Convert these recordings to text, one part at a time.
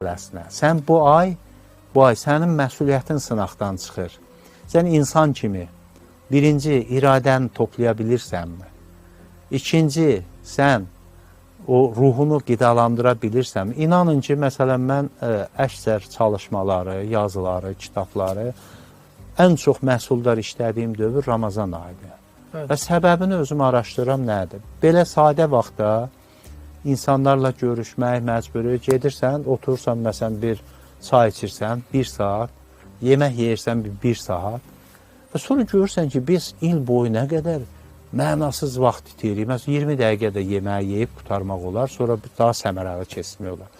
Məsələsinə. Sən bu ay sənin məsuliyyətin sınaqdan çıxır. Sən insan kimi birinci iradəni toplaya bilirsənmi? İkinci, sən o ruhunu qidalandıra bilirsənmi? İnanın ki, məsələn mən əksər çalışmaları, yazıları, kitabları ən çox məhsuldar işlədiyim dövr Ramazan ayıdır. Və səbəbini özüm araşdırıram nədir? Belə sadə vaxtda insanlarla görüşmək məcburi gedirsən, oturursan, məsələn bir çay içirsən bir saat, yemək yeyirsən bir saat və sonra görürsən ki, biz il boyu nə qədər mənasız vaxt itiririk. Məsələn 20 dəqiqədə yeməyi yeyib qurtarmaq olar, sonra daha səmərəli keçmək olar.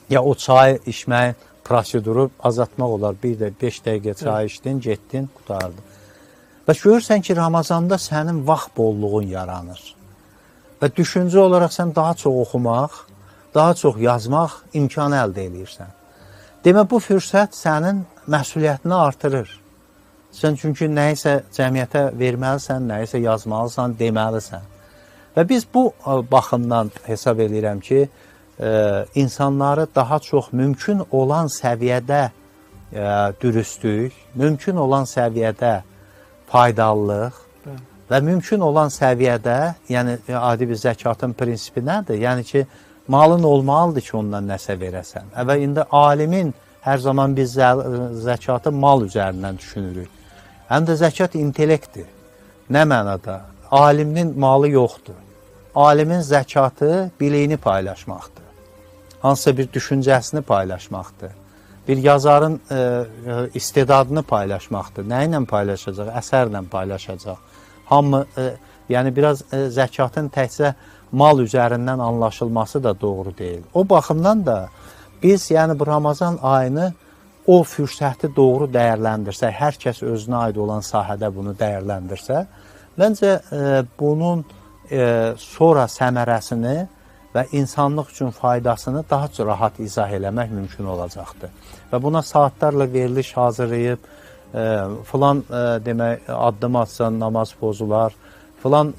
Ya o çay içməyin proseduru azaltmaq olar. Bir də 5 dəqiqə çay içdin, getdin, qurtardın. Və görürsən ki, Ramazanda sənin vaxt bolluğun yaranır. Və düşüncə olaraq sən daha çox oxumaq, daha çox yazmaq imkanı əldə eləyirsən. Demək bu fürsət sənin məsuliyyətini artırır. Sən çünki nəyisə cəmiyyətə verməlisən, nəyisə yazmalısan, deməlisən. Və biz bu baxımdan hesab eləyirəm ki, insanları daha çox mümkün olan səviyyədə dürüstlük, mümkün olan səviyyədə faydalılıq və mümkün olan səviyyədə, yəni adi bir zəkatın prinsipi nədir? Yəni ki, malın olmalıdır ki, ondan nəsə verəsən. Və indi alimin hər zaman biz zəkatı mal üzərindən düşünürük. Həm də zəkat intellektdir. Nə mənada? Alimin malı yoxdur. Alimin zəkatı biliyini paylaşmaqdır. Hansısa bir düşüncəsini paylaşmaqdır. Bir yazarın istedadını paylaşmaqdır. Nə ilə paylaşacaq? Əsərlə paylaşacaq. Hamı yəni biraz zəkatın təkcə mal üzərindən anlaşılması da doğru deyil. O baxımdan da biz yəni bu Ramazan ayını o fürsəti doğru dəyərləndirsək, hər kəs özünə aid olan sahədə bunu dəyərləndirsə, məncə bunun sonra səmərəsini və insanlıq üçün faydasını daha çox rahat izah eləmək mümkün olacaqdır. Və buna saatlarla veriliş hazırlayıb, filan demək addım atsan namaz pozular, filan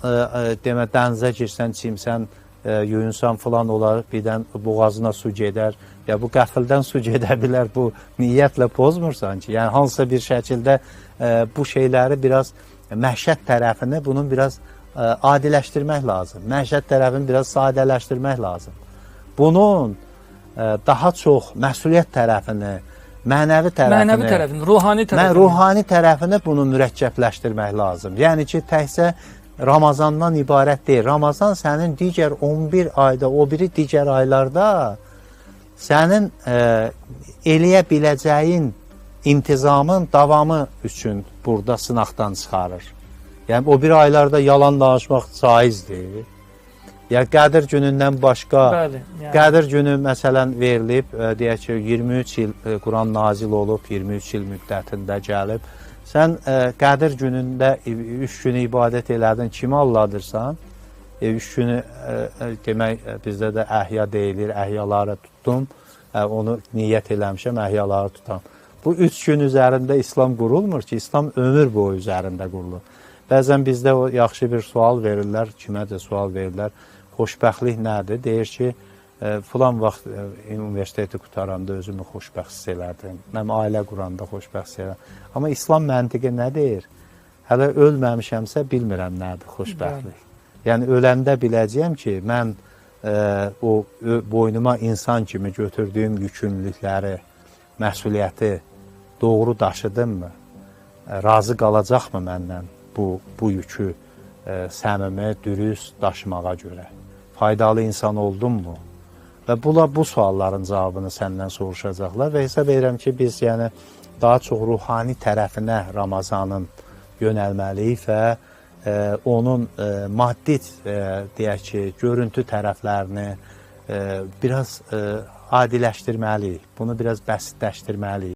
demək dənizə girsən, çimsən, yuyunsan filan olar, birdən boğazına su gedər. Ya bu qəfildən su gedə bilər, bu niyyətlə pozmursan ki. Yəni hansısa bir şəkildə bu şeyləri biraz məişət tərəfini bunun biraz adiləşdirmək lazım. Məişət tərəfini biraz sadələşdirmək lazım. Bunun daha çox məsuliyyət tərəfini, mənəvi tərəfini, Mənəvi tərəfini, ruhani tərəfini. Mən ruhani tərəfini bunu mürəkkəbləşdirmək lazım. Yəni ki, təkcə Ramazandan ibarət deyil. Ramazan sənin digər 11 ayda, o biri digər aylarda sənin eləyə biləcəyin intizamın davamı üçün burada sınaqdan çıxarır. Yəni o biri aylarda yalan danışmaq caizdir. Ya Qədir günündən başqa Bəli, yəni. Qədir günü məsələn verilib, deyək ki, 23 il Quran nazil olub, 23 il müddətində gəlib. Sən Qədir günündə 3 günü ibadət elədin, kimi alladırsan? 3 günü demək bizdə də əhya deyilir, əhyaları tutdum, onu niyyət eləmişəm, əhyaları tutam. Bu 3 gün üzərində İslam qurulmur ki, İslam ömür boyu üzərində qurulur. Bəzən bizdə o yaxşı bir sual verirlər, kimə də sual verirlər. Xoşbəxtlik nədir? Deyir ki, filan vaxt universiteti qutaranda özümü xoşbəxt hiss elədim. Mən ailə quranda xoşbəxt hiss elədim. Amma İslam məntiqi nə deyir? Hələ ölməmişəmsə bilmirəm nədir xoşbəxtlik. Yəni öləndə biləcəyəm ki, mən o boynuma insan kimi götürdüyüm yükümlülükləri, məsuliyyəti doğru daşıdımmı? Razı qalacaqmı məndən bu yükü səmimi, dürüst daşımağa görə? Faydalı insan oldummu? Və bu sualların cavabını səndən soruşacaqlar və hesab edirəm ki, biz yəni daha çox ruhani tərəfinə Ramazanın yönəlməliyik və onun maddi deyək ki, görüntü tərəflərini biraz adiləşdirməliyik. Bunu biraz bəsitləşdirməliyik.